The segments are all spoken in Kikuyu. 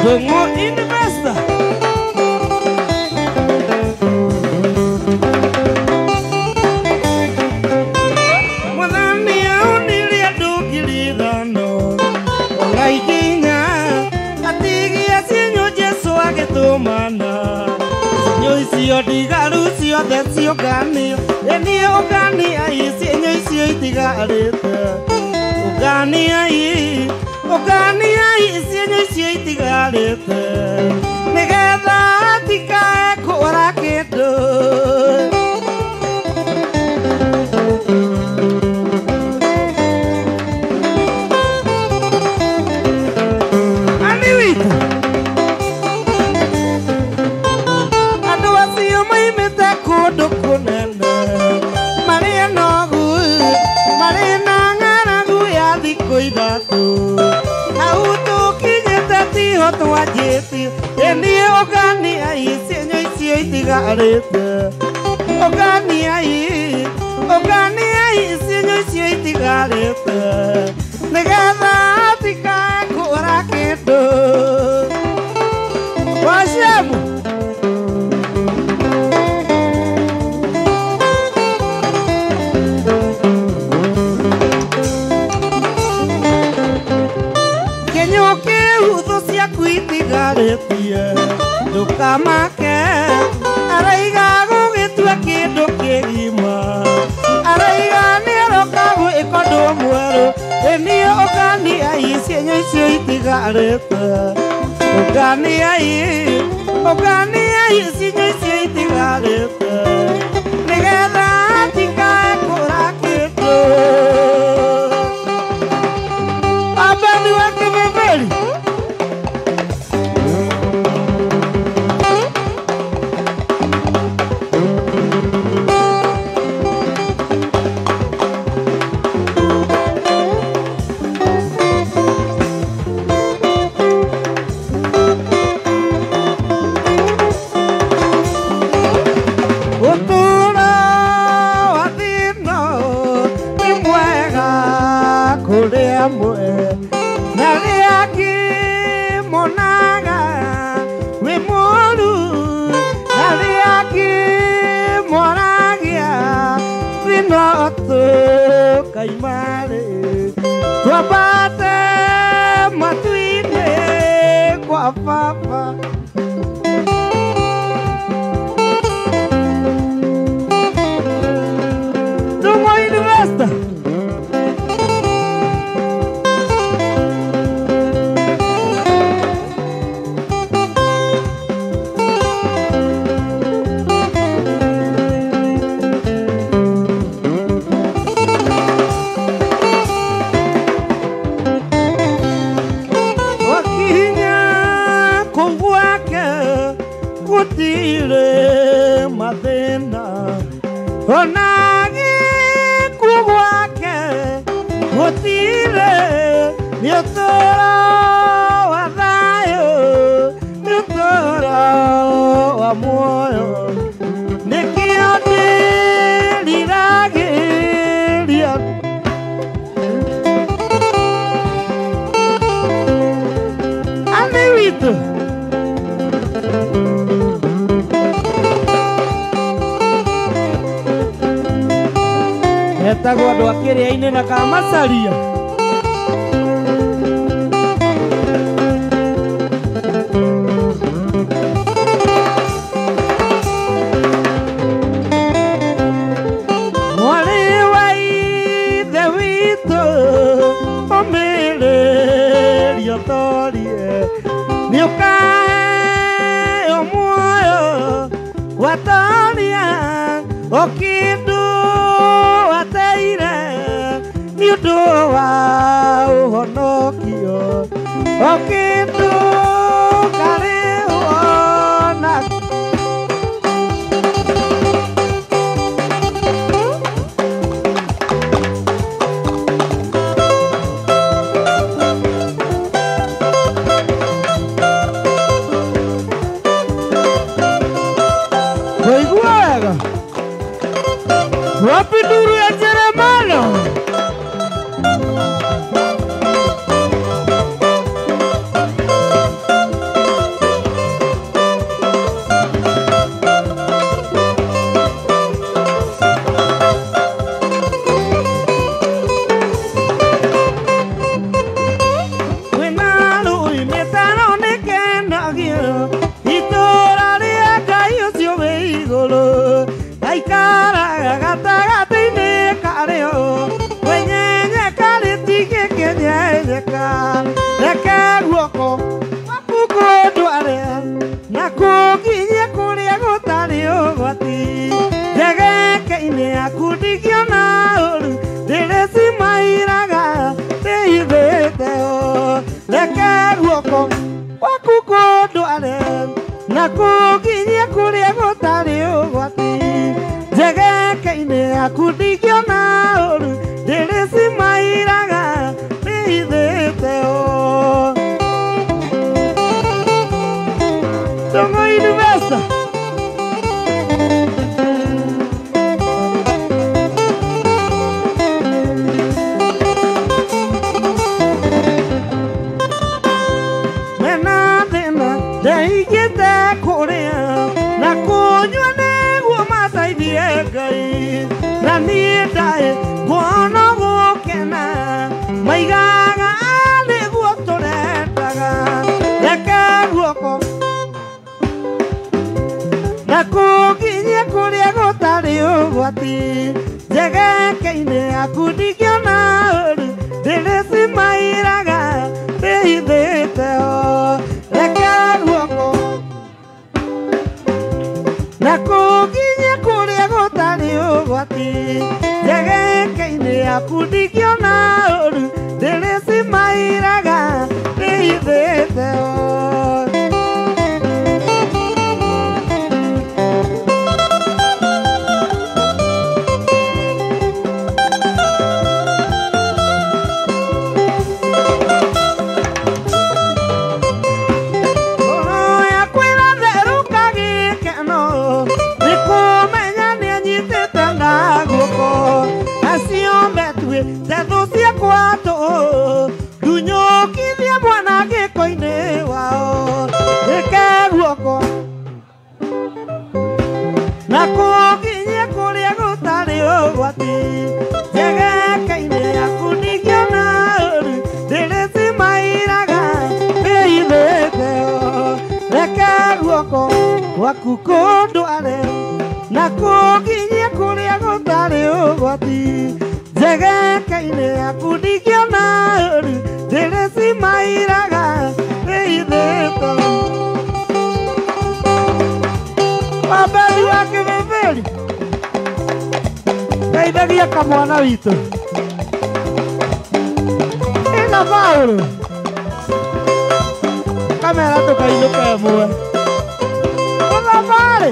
Ndũng'ũ Investor. Mwathani aonirie andũ 5,000 ona ingĩ inya atigia cienyũ Jesũ agĩtũmana. Cienyũ icio ndigaru ciothe ciũnganio, ĩni ũnganiai cienyũ icio itigarĩte. Ũnganiai, ũnganiai cienyũ icio itigarĩte, nĩgetha tikae kũra kĩndũ. Ani witũ, andũ acio moimĩte kũndũ kũnene, marĩ anogu, marĩ na ng'aragu ya thikũ 3. Hau tũkinyĩte tiho twanjĩtie, ĩni ũnganiai cienyũ icio itigarĩte. Ũnganiai, ũnganiai cienyũ icio itigarĩte, nĩgetha tikae kũra kĩndũ. Wacemu. Kĩnyũ kĩu thũ ciaku itigarĩtie, ndũkamake, araiga gũgĩtua kĩndũ kĩgima. Araiga nĩaroka gwĩka ũndũ mwerũ, ĩni ũnganiai cienyũ icio itigarĩte. Ũnganiai, ũnganiai cienyũ icio itigarĩte, nĩgetha tikae kũra kĩndũ. Abeni wa kĩbĩbĩri. Ũtũũro wa thĩna nĩ mwega kũrĩ amwe, na arĩa angĩ monaga wĩ mũũru, na arĩa angĩ moragia thĩna tũkaima-rĩ, twambate matu-inĩ kwa Baba. Ndũng'ũ Investor. Wakinya kũu gwake gũtirĩ mathĩna, ona gĩkuũ gwake gũtirĩ, nĩ ũtũũro wa thayũ, nĩ ũtũũro wa muoyo. Nĩkĩo ndĩriragĩria. Ani witũ. Etagwo andũ a kĩrĩa-inĩ na Kamacaria. Mwarĩ wa ithe witũ, ũmĩrĩrie ũtorie, nĩũkaheo muoyo watoria o kĩndũ wateire nĩ ũndũ wa ũhonokio, o kĩndũ karĩhwo na Waigua wega? Wapi nduru ya Jeremano? Reke guoko gwaku kũndware na kũnginyie kũrĩa gũtarĩ ũgwati. Njegeke-inĩ yaku ndingĩona ũru, ndĩrĩcimairaga ndĩhithĩte ũũ. Tũng'ũinĩ mbeca. Mena thĩna ndeigĩte kũrĩa na kũnyua nĩguo mateithie Ngai, na niĩ ndaĩ nguona gũkena maigaga nĩguo tũrendaga. Reke guoko na kũnginyie kũrĩa gũtarĩ ũgwati. Njegeke-inĩ yaku ndingĩona ũru, ndĩrĩcimairaga ndĩhithĩte ho. Reke guoko na kũnginyie kũrĩa gũtarĩ ũgwati. Njegeke-inĩ yaku ndingĩona ũru, ndĩrĩcimairaga ndĩhithĩte ho. Ngoro yakwa ĩratherũka gĩkeno nĩ kũmenya nĩanyitĩte na guoko. Acio metuĩte thũ ciakwa tũhũ, ndunyũkithie mwanangĩko-inĩ wao. Reke guoko na kũnginyie kũrĩa gũtarĩ ũgwati. Njegeke-inĩ yaku ndingĩona ũru, ndĩrĩcimairaga ndĩhithĩte ho. Reke guoko gwaku kũndware na kũnginyie kũrĩa gũtarĩ ũgwati. Njegeke-inĩ yaku ndingĩona ũru, ndĩrĩcimairaga ndĩhithĩte ho. Wamberi wa kĩbĩbĩri ndeithagia kamwana witũ ĩna Paũlũ kamera tũkainũka ĩmwe ũthabarĩ.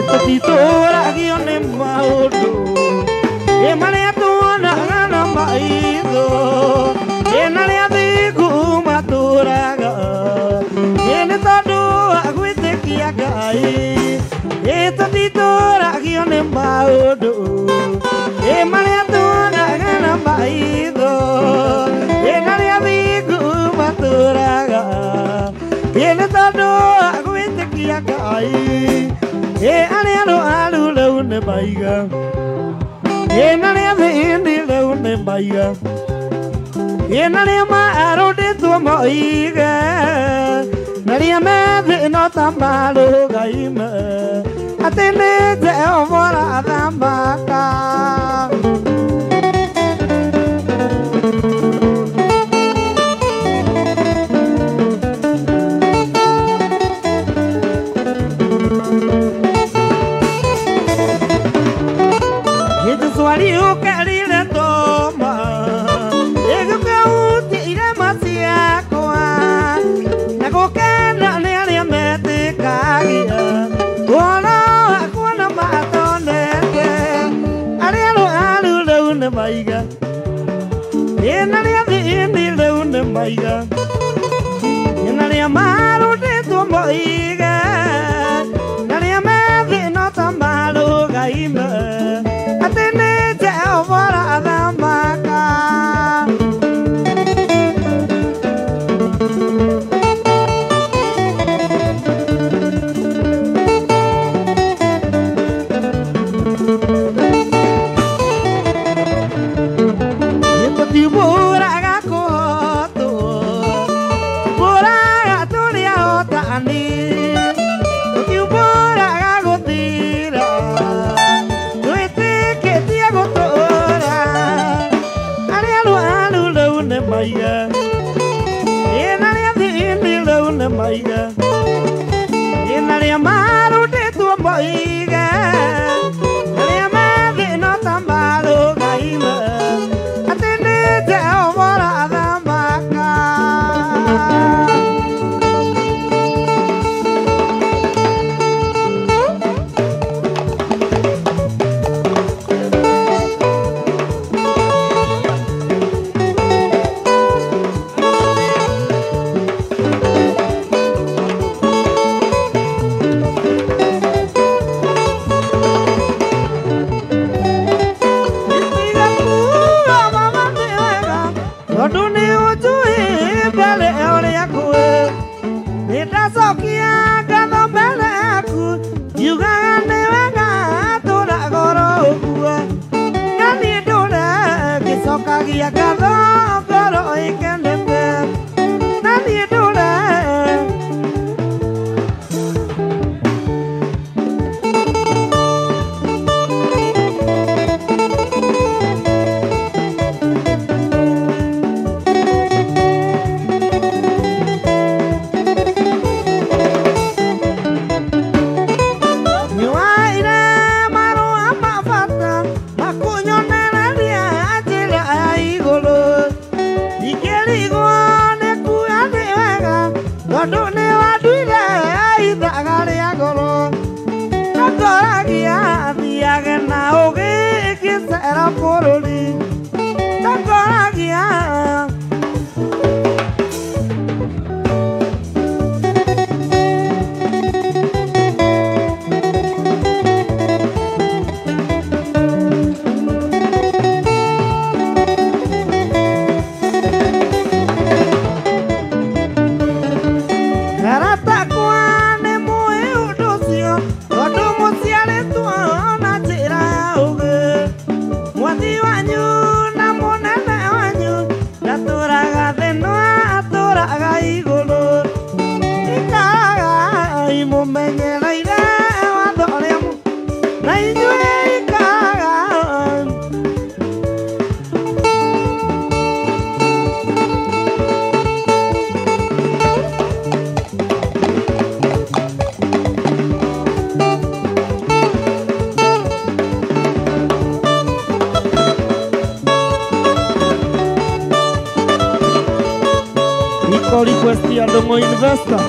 Tũtitũragio nĩ maũndũ ĩ marĩa tuonaga na maitho, ĩ narĩa thingu matũraga, ĩ nĩ tondũ wa gwĩtĩkia Ngai. Ĩ tũtitũragio nĩ maũndũ ĩ marĩa tuonaga na maitho, ĩ narĩa thingu matũraga, ĩ nĩ tondũ wa gwĩtĩkia Ngai. Ĩ arĩa arwaru rĩu nĩ maiga, ĩ na arĩa thĩni rĩu nĩ maiga, ĩ na arĩa marũndĩtwo moige, na arĩa me thĩ no ta marũgaime, atĩ nĩ Jehova ũrathamaka. Jesũ ariũkĩrire Toma, ĩgĩkĩhutia irema ciakwa, na gũkena nĩ arĩa metĩkagia ũhoro wakwa na matonete. Arĩa arwaru rĩu nĩ maiga, ĩ na arĩa thĩni rĩu nĩ maiga, ĩ na arĩa marũndĩtwo moige, na arĩa me thĩ no ta marũgaime, atĩ nĩ Jehova ũrathamaka. Tũtibũraga kũhotwo, tũbũraga tũrĩ ahotani. Maige Ina arĩa marutĩtwo moige arĩa mathĩ no ta marũgaime atĩ nĩ Jehova ũrathamaka. Tondũ nĩ ũnjũĩ mbere ũrĩa kwĩ nĩndacokia ngatho mbere yaku ngiugaga nĩ wega tũra goro ũguo na niĩ ndũre ngĩcokagia ngatho ngoro ĩkenete na niĩ ndũre. Nĩwaire marũa ma bata makunyonereria njĩra ya igũrũ ingĩrigwo nĩ kuga nĩ wega tondũ nĩwanduire ithaga rĩa goro ndogoragia thiage na ũgĩ ngĩcera bũrũri ndogoragia. Aratakwa nĩ mũĩ ũndũ ũcio tondũ mũciarĩtwo na njĩra ya ũgĩ mwathi wanyu na mũnene wanyu ndatũraga thĩ no atũraga igũrũ ikaraga imũmenyereire watho ũrĩa na inyuĩ ikaraga. Iko request ya Ndung'u Investor.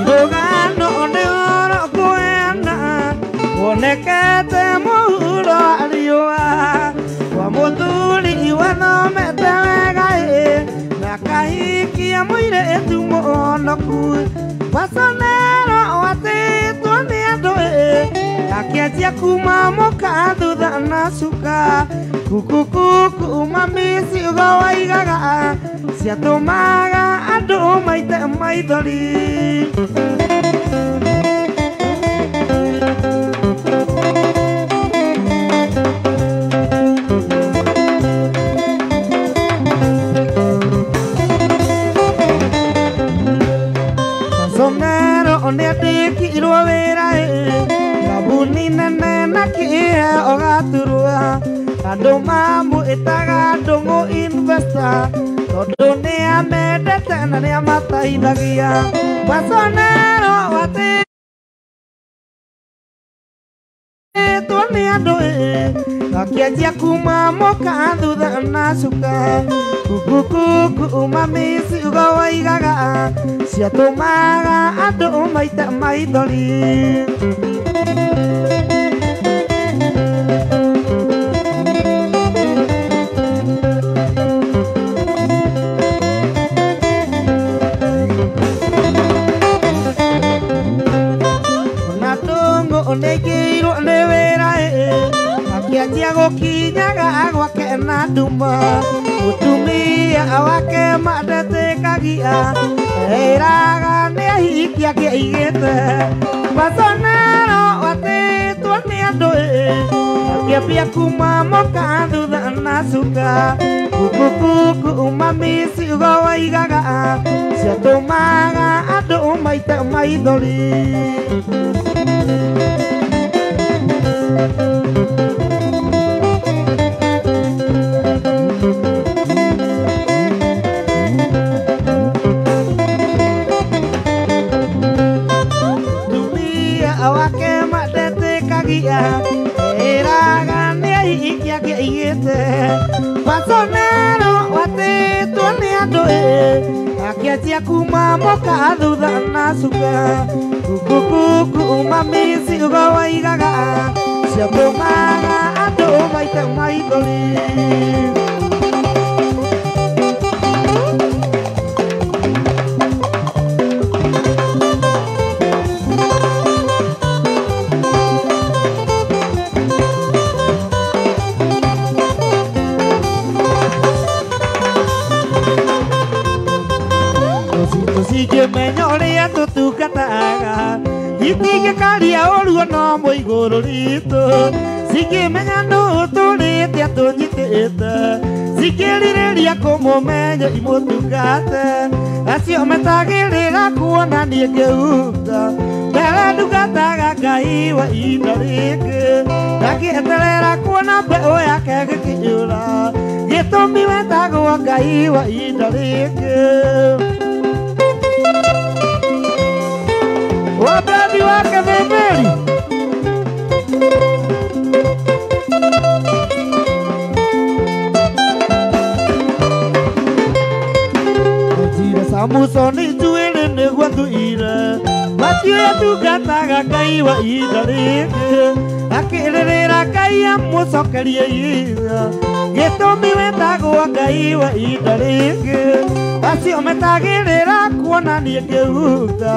Rũgano nĩ ũrũkwena wonekete mũhuro wa riũa kwa mũthuri wathomete wega ĩ na akahikia mũirĩtu mũhonoku waconero watĩtwo nĩ andũ ĩ akĩanjia kuma mũka thutha na cuka kukukuku mami ciugo waigaga ciatũmaga andũ maite maithori. Somero nĩandĩkirwo wĩra ĩ kambuni nene na kĩheo gaturwa andũ mamwĩtaga Ndung'u Investor tondũ nĩamendete na nĩamateithagia Waconero watĩtwo nĩ andũ ĩ akĩanjia kuma mũka thutha na cuka kukukuku mami ciugo waigaga ciatũmaga andũ maite maithori. Na Ndung'u nĩaingĩirwo nĩ wĩra ĩ akĩanjia gũkinyaga gwake na nduma mũtumia wake mandetĩkagia ĩraga nĩahikia kĩaigĩte Waconero watĩtwo nĩ andũ ĩ akĩambia kuma mũka thutha na cuka kukukuku mami ciugo waigaga ciatũmaga andũ maite maithori. Akĩanjia kuma mũka thutha na cuka kukukuku mami ciugo waigaga ciatũmaga andũ maite maithori. Tũcingĩmenya ũrĩa tũtungataga itingĩkaria ũru no mũigũrũ ritũ cingĩmenya nũ tũrĩte atũnyitĩte cingĩrirĩria kũmũmenya imũtungate acio metagĩrĩra kuona niĩ ngĩhuta mbere ndungataga Ngai wa ihinda rĩngĩ ndangĩeterera kuona mbeũ yake gĩkĩũra gĩtũmi wetagwo Ngai wa ihinda rĩngĩ. Wabebi wake thĩmĩri Njire Samusoni njuĩrĩ nĩguo thuire matiũĩ atungataga Ngai wa ihinda rĩngĩ akĩrĩrĩra Ngai amũcokerie iria gĩtũmi wetagwo Ngai wa ihinda rĩngĩ acio metagĩrĩra kuona niĩ ngĩhuta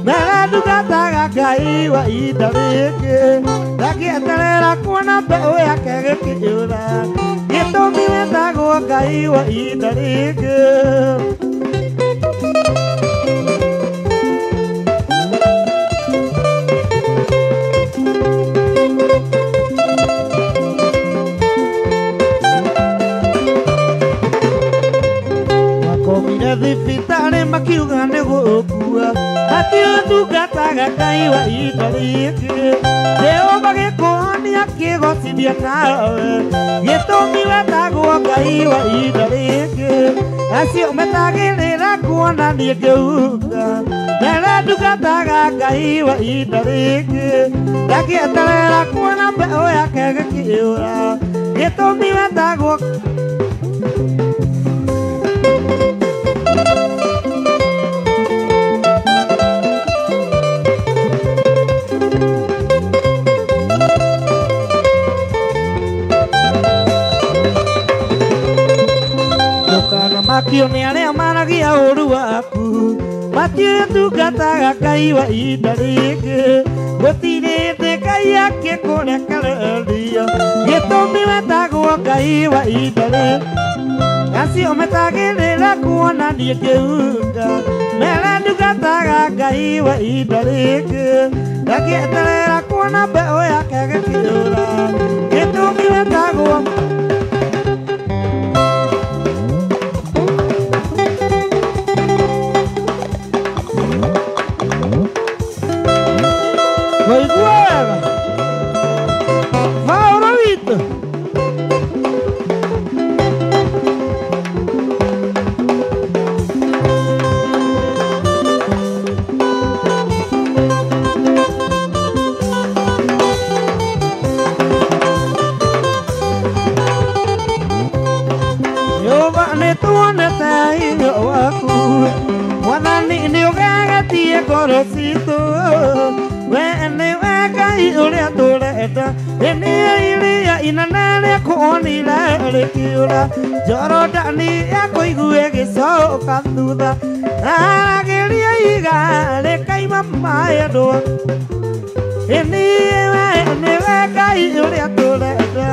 mbere ndungataga Ngai wa ihinda rĩngĩ ndangĩeterera kuona mbeũ yake gĩkĩũra gĩtũmi wetagwo Ngai wa ihinda rĩngĩ. Makomire thibitarĩ makiuga nĩ gũkua matiũtungataga Ngai wa ihinda rĩngĩ Jehova gĩkũhonia kĩgocithia nawe gĩtũmi wetagwo Ngai wa ihinda rĩngĩ acio metagĩrĩra kuona niĩ ngĩhuta mbere ndungataga Ngai wa ihinda rĩngĩ ndangĩeterera kuona mbeũ yake gĩkĩũra gĩtũmi wetagwo Makio nĩ arĩa maragia ũru waku matiũtungataga Ngai wa ihinda rĩngĩ gũtirĩ hĩndĩ Ngai akĩkũrekereria gĩtũmi wetagwo Ngai wa ihinda rĩngĩ acio metagĩrĩra kuona niĩ ngĩhuta mbere ndungataga Ngai wa ihinda rĩngĩ ndangĩeterera kuona mbeũ yake gĩkĩũra gĩtũmi wetagwo Waigua wega Paũlũ witũ Jehova nĩtuonete hinya waku Mwathani nĩũgegetie ngoro citũ we nĩwe Ngai ũrĩa tũrenda ĩnĩ iria inene rĩakuonire rĩkĩũra Jorodani yakũigue ĩgĩcoka thutha aragĩria ihiga rĩkaima maĩ andũ ĩnĩ we nĩwe Ngai ũrĩa tũrenda.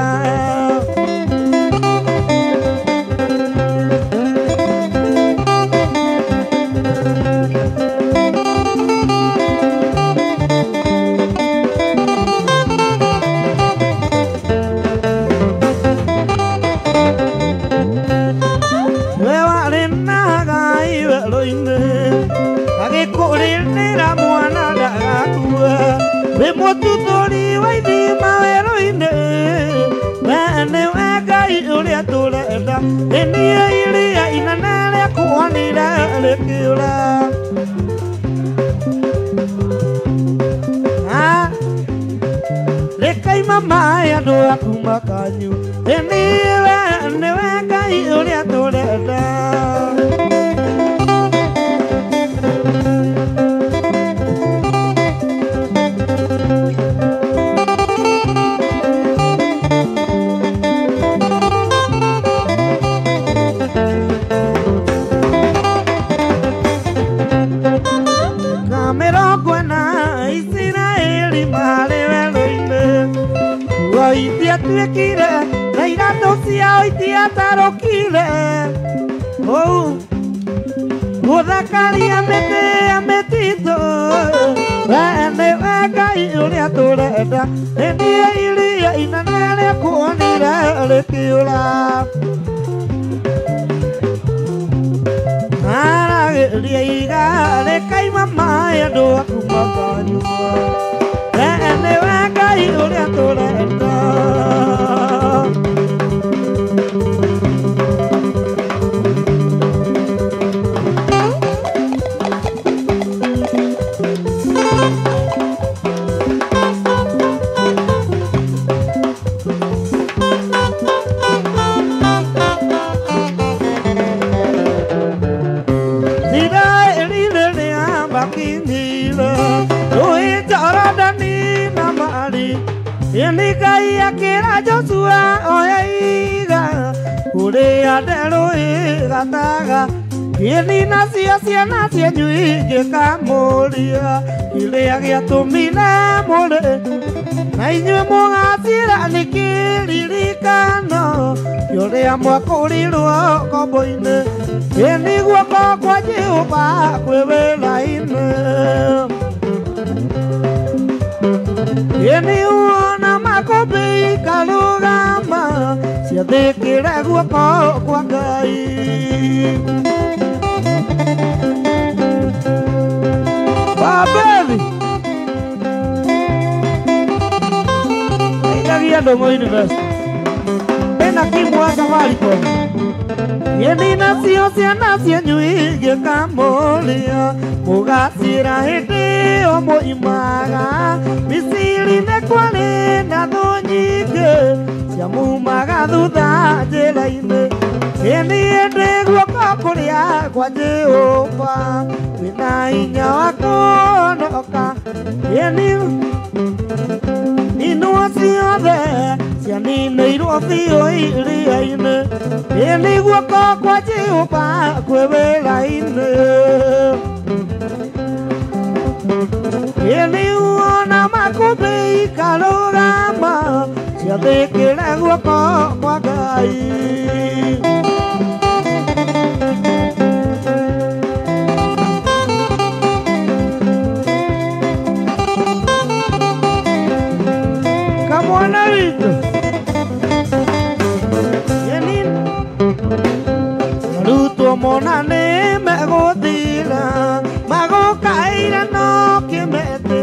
We warĩ na Ngai werũ-inĩ agĩkũrĩrĩra mwana ndagakue wĩ mũtuthũri wa ithima werũ-inĩ we nĩwe Ngai ũrĩa tũrenda ĩnĩ iria inene rĩakuonire rĩkĩũra rĩkaima maĩ andũ aku makanyua ĩnĩ we nĩwe Ngai ũrĩa tũrenda. Oh, gũthakaria mĩtĩ ya mĩtitũ we nĩwe Ngai ũrĩa tũrenda hĩndĩ iria inene rĩakuonire rĩkĩũra aragĩria iga rĩkaima maĩ andũ aku makanyua we nĩwe Ngai ũrĩa tũrenda. Ngai akĩra Joshua oya iga kũrĩa nderũ ĩgataga ĩni nacio ciana cianyu ingĩkamũria kĩrĩa gĩatũmire mũrĩ na inyuĩ mũgacira nĩ kĩririkano kĩa ũrĩa mwakũrirwo ngombo-inĩ ĩni guoko kwa Jehova kwĩ wĩra-inĩ ĩni wona makũmbĩ ikarũgama ciathĩkĩre guoko kwa Ngai. Babeli Ainagia Ndũng'ũ University ĩna Kimu wa Safaricom ĩni nacio ciana cianyu ingĩkamũria mũgacira hĩndĩ ĩyo mũimaga Misiri nĩ kwarĩ na thũ nyingĩ ciamumaga thutha njĩra-inĩ ĩni ĩndĩ guoko kũrĩa kwa Jehova kwĩna hinya wa kũhonoka ĩni inua ciothe cianinĩirwo biũ iria-inĩ ĩni guoko kwa Jehova kwĩ wĩra-inĩ ĩni wona makũmbĩ ikarũgama ciathĩkĩre guoko kwa Ngai. Kamwana witũ ĩni arutwo mona nĩ megũthira magũkaire no kĩmete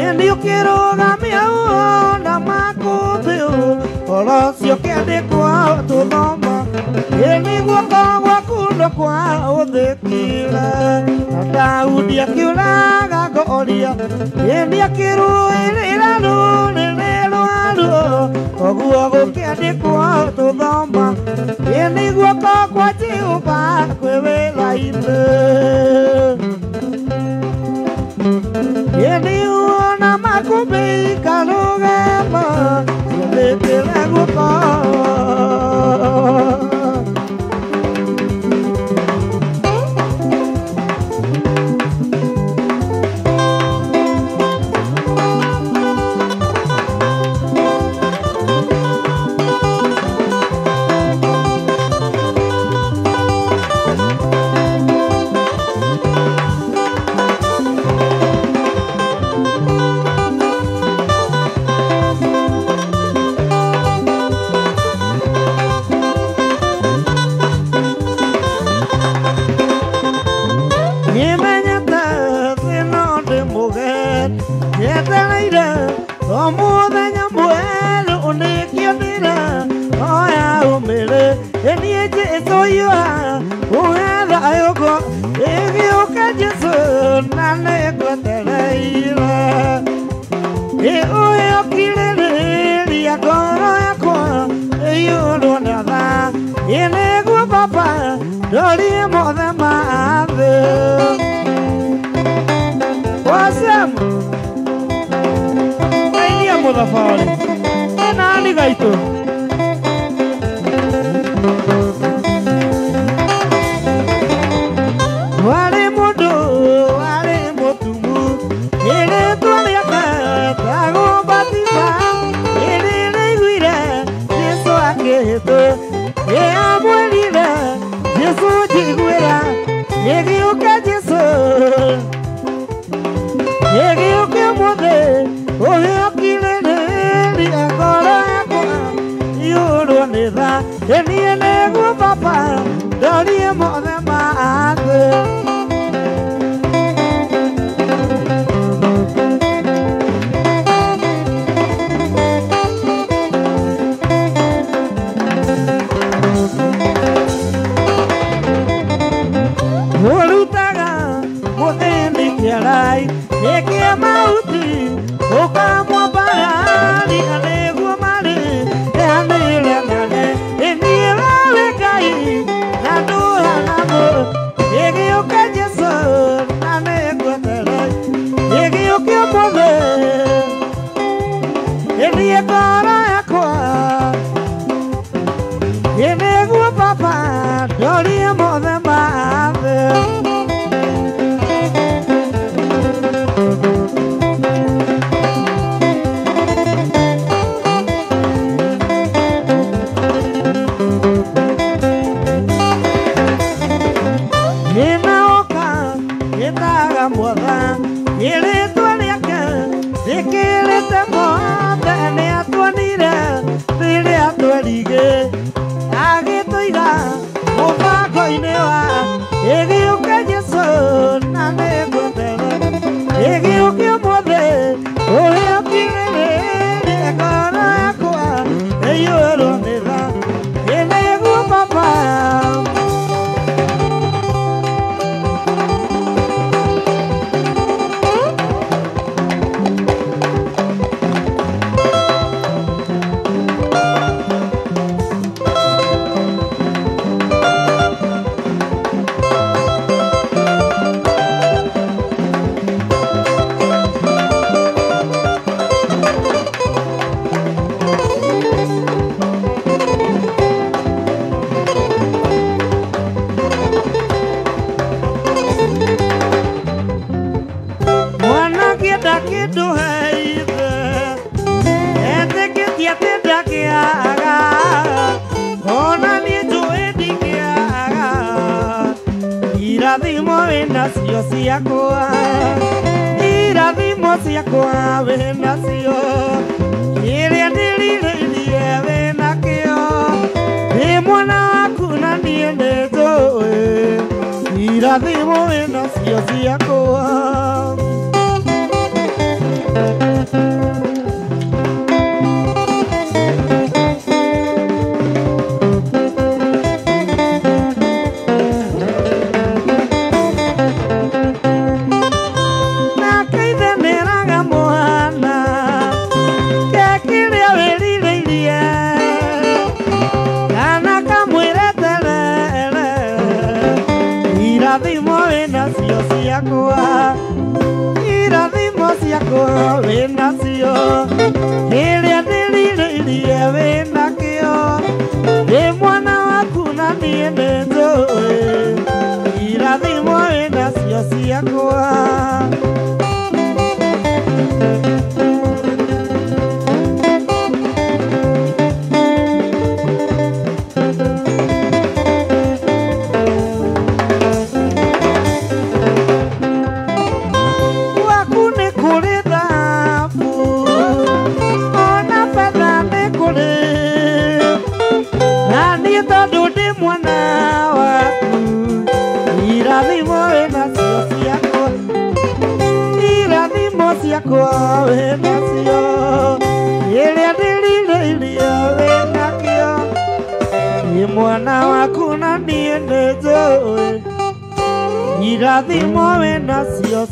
ĩni ũkĩrũgamia wona makũmbĩ ũhoro ũcio ũkĩandĩkwo tũthoma ĩni guoko gwaku no kwa ũthĩkire na Daudi akĩũraga Goria ĩni akĩrũĩrĩra rũrĩrĩ rwaruo ũguo gũkĩandĩkwo tũthoma ĩni guoko kwa Jehova kwĩ wĩra-inĩ ĩni wona makũmbĩ ikarũgama ciathĩkĩre guoko. Mũthenya mwerũ nĩkĩonire oya ũmĩrĩ ĩniĩ Jesũ yua ũhe thayũ ngo ĩgĩũka Jesũ na nĩngwetereire ĩ ũyũ ũkirĩrĩria ngoro yakwa ĩiyũrwo nĩ tha ĩ nĩguo Baba ndorie mothe ma thĩ. Wasema Muthabarĩ nani gaitũ warĩ mũndũ warĩ mũtumu ĩrĩtwo rĩake etagwo Batisa ĩrĩ rĩaiguire Jesũ akĩhĩtũ ĩ amwĩrire Jesũ Ĩgĩũke Jesũ, ĩgĩũke ũmũthĩ, ũgĩũkirĩrĩria ngoro yakwa iyũrwo nĩ tha. Ĩ niĩ nĩguo Baba ndorie mothe ma thĩ. Ũrutaga mũthĩni kĩarai ĩkĩa mahuti ũkamwambararia nĩguo marĩ yanĩre nane. Ĩ niĩ wewe Ngai na ndũhana mũ. Ĩgĩũke Jesũ na nĩngweterera. Ĩgĩũke ũmũthĩ, ĩ niĩ ngoro yakwa ĩ nĩguo Baba ndorie mothe ma thĩ. Nĩnaoka ĩtaga mwatha ĩrĩtwa rĩake rĩkĩrĩte mothe. Nĩatuonire rĩrĩa twerigĩ agĩtũiga mũbango-inĩ wa. Ĩgĩũke Jesũ na nĩngweterera. Ĩgĩũke ũmũthĩ, ũgĩũkirĩrĩria ngoro yakwa ĩiyũrwo nĩ tha. Ĩ nĩguo Baba. Mwana kĩenda kĩndũ he ithe etĩkĩtie atĩ ndakĩaga, ona niĩ njũĩ ndingĩaga. Irathimo wĩnacio ciakwa, irathimo ciakwa wĩnacio, kĩrĩa ndĩrirĩirie wĩnakĩo. Ndĩ mwana waku na niĩ nĩnjũĩ irathimo wĩnacio ciakwa. Nake ithe nĩeraga mwana ke kĩrĩa wĩrirĩirie kana kamwĩre terere. Irathimo wĩnacio ciakwa, irathimo ciakwa wĩnacio, kĩrĩa ndĩrirĩirie wĩnakĩo. Ndĩ mwana waku na niĩ nĩnjũĩ irathimo wĩnacio ciakwa. Gwaku nĩ kũrĩ thahabu ona betha nĩ kũrĩ, na niĩ tondũ ndĩ mwana waku irathimo wĩnacio ciakwa, irathimo ciakwa wĩnacio, ĩrĩa ndĩrirĩirie wĩnakĩo. Ndĩ mwana waku na niĩ nĩnjũĩ irathimo wĩnacio.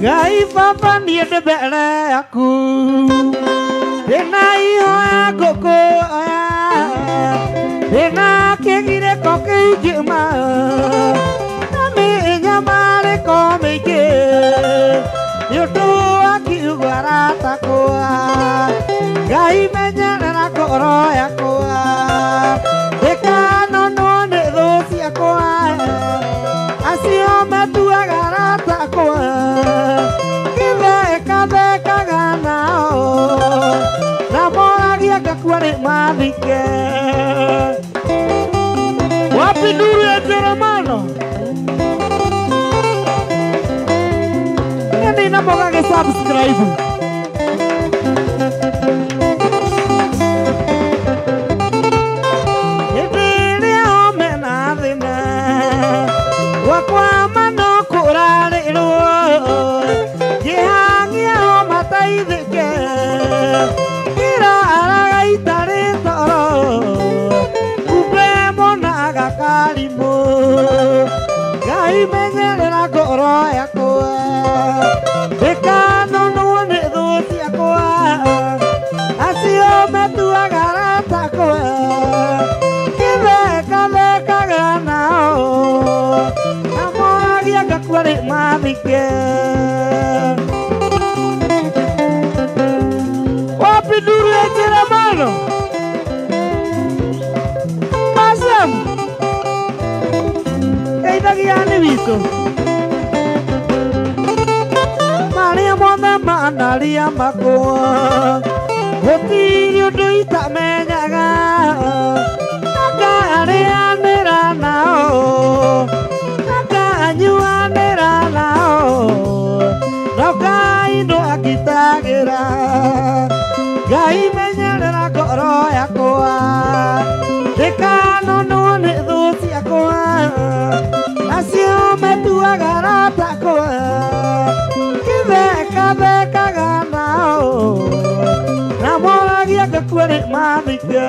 Ngai Baba niĩ ndĩ mbere yaku ndĩna ihoya ngũkũhoya, ndĩna kĩgirĩko kĩingĩ ma na mĩnyamarĩko mĩingĩ nĩ ũndũ wa kiugo aratakwa. Ngai menyerera ngoro yakwa ndĩkanonwo nĩ thũ ciakwa acio matuaga aratakwa ngĩthekathekaga nao na moragia ngakua nĩ mathike. Wapi? Subscribe. Menyerera ngoro yakwa ndĩkanonwo nĩ thũ ciakwa acio metuaga aratakwa ngĩthekathekaga nao na moragia ngakua rĩ mathike. Wapi nduru ya Jeremano Masam teithagia nĩ witũ marĩa mothe manaria makwa gũtirĩ ũndũ itamenyaga ngarĩanĩra nao nganyuanĩra nao no Ngai ndwangitagĩra. Ngai menyerera ngoro yakwa ndĩkanonwo nĩ thũ ciakwa acio metuaga aratakwa ngĩthekathekaga nao na moragia ngakua rĩ mathike.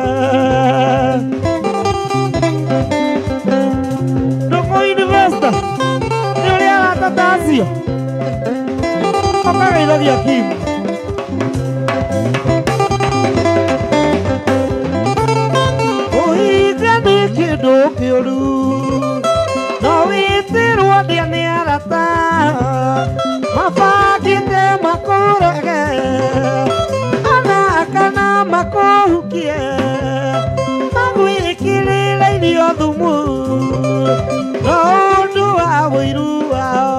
Ndũng'ũ University nĩ ũrĩa arata ta acio ũkageithagia Kim. Ũhinga nĩ kĩndũ kĩũru no wĩtĩrwo ndĩa nĩ arata mabangĩte makũrege ona kana makũhukie magwĩkĩrĩre irio thumu no ũndũ wa ũiru wao.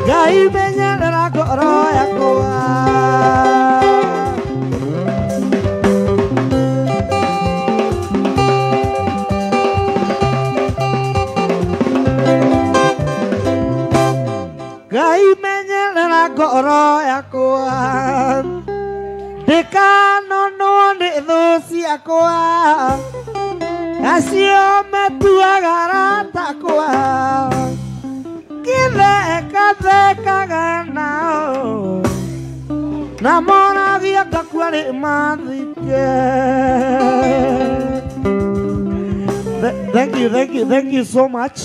Ngai menyerera ngoro yakwa. Ngai menyerera ngoro yakwa ndĩkanonwo nĩ thũ ciakwa acio metuaga aratakwa ngĩthekathekaga nao na moragia ngakua rĩ mathike. Thank you, thank you, thank you so much.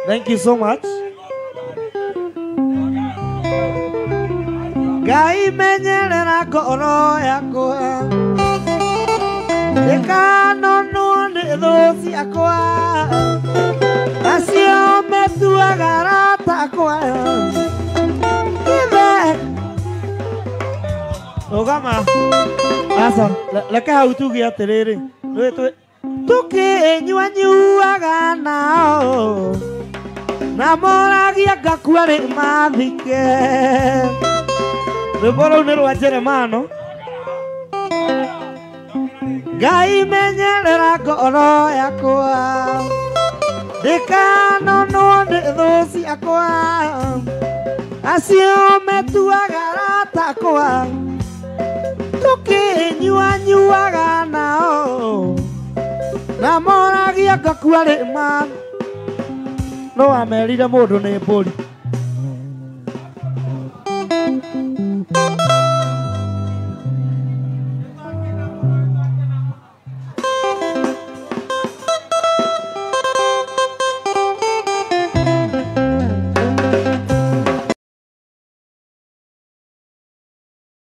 Thank you so much. Ngai menyerera ngoro yakwa ndĩkanonwo nĩ thũ ciakwa acio metuaga aratakwa ngĩthe rũgama aca reke hau tuge atĩrĩrĩ tũkĩnyuanyuaga nao na moragia ngakua rĩ mathike. Rwĩmbo rũu nĩ rwa Jeremano. Ngai menyerera ngoro yakwa ndĩkanonwo nĩ thũ ciakwa acio metuaga aratakwa tũkĩnyuanyuaga nao na moragia ngakua rĩ ma no wamerire mũndũ nĩ mbũri.